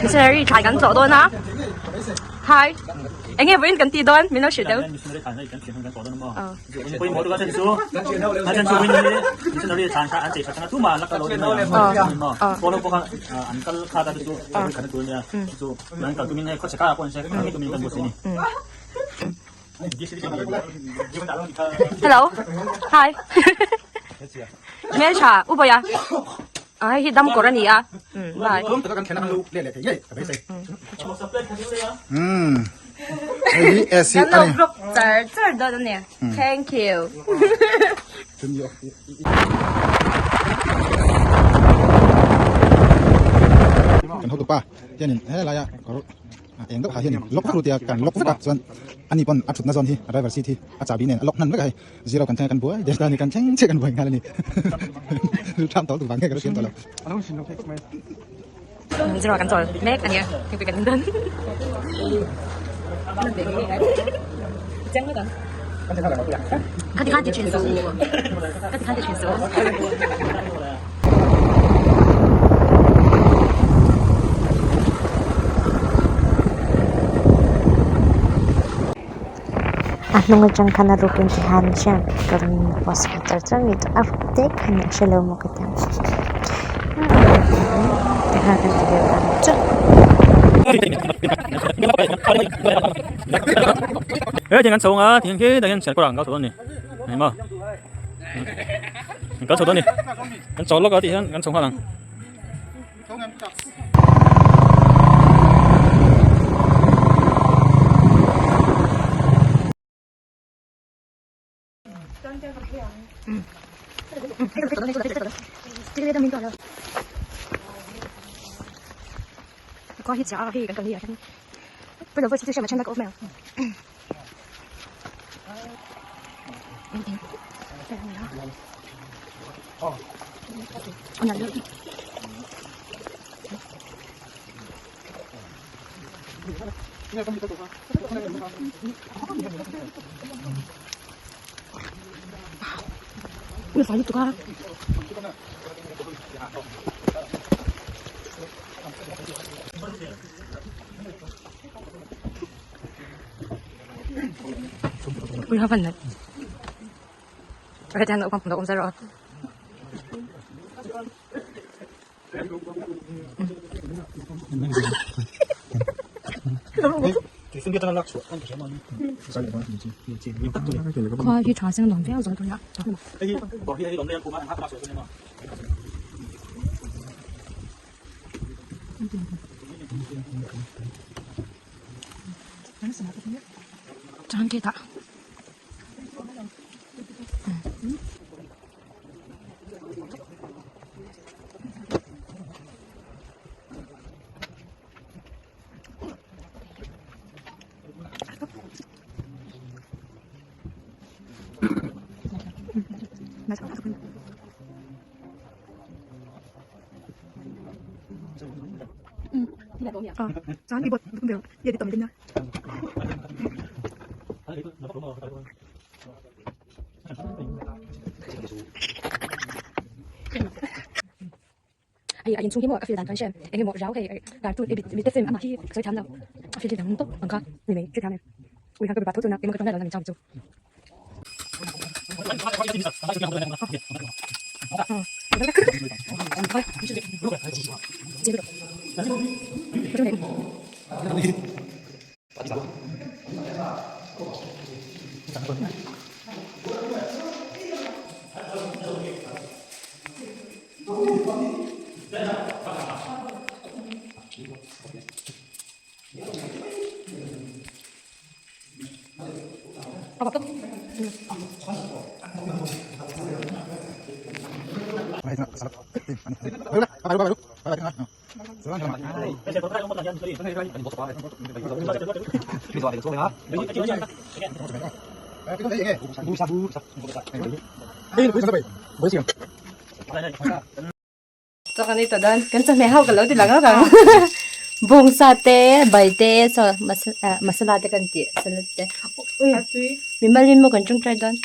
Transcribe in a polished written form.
Missionary thlai kan tlawh dawn a. Hi. Enge vawiin kan tih dawn? Min lo hrilh deuh. Hello. Hi. Hmeltha u Bawia. A hei hi dam kawr a ni a. Umm bye. Umm hei hi AC a ni. Kan lo vlog char char dawn a ni. Thank you. Kan hotupa hianin helaia kawr A eng deuh ha hianin lock vek lut ia kan lock vek a chuan ani pawn a thutna zawn hi a driver seat hi a chahbi nen a lock hnan vek a hei zero kan thleng a kan buai der ta a ni kan thleng chiah kan buai nghal a ni lu tham tawh duh vang nge ka lo siam tawh lo. Zero kan chawl mek a nia thingpui kan in dawn Khati khan ti thin suh khati khan ti thin suh. A hnung atang khan a rukin ti han hian ka rawn post ve char char mai chuan a ruk te khan a hrelo maw ka ti ang tikhan kan ti ve ta ang chu. He thing an chho anga thing khi tak hian chhiar kawr ah an kal chho dawn a ni eng maw an kal chho dawn a ni kan chawl lawk a tih hian kan chho nghal ang. Khua hi tha seng nuam viau zawng tur a. Chuan khi tah. Hei a inchhung hi maw ka feel dan chuan hre eng emaw rau hei cartoon e mi te film amah hi ka sawi thiam lo a feel hi dang tawp ang kha ni mai hre thiam em ui kha ka be pa tho tuna emaw ka tawng lai lo na min chang chu. Chaw kan ei tawh dawn kan chawhmeh ho ka lo ti lang lawk ang bawngsa te bai te saw masala te kan tih salad te mimal in maw kan tawngtai dawn.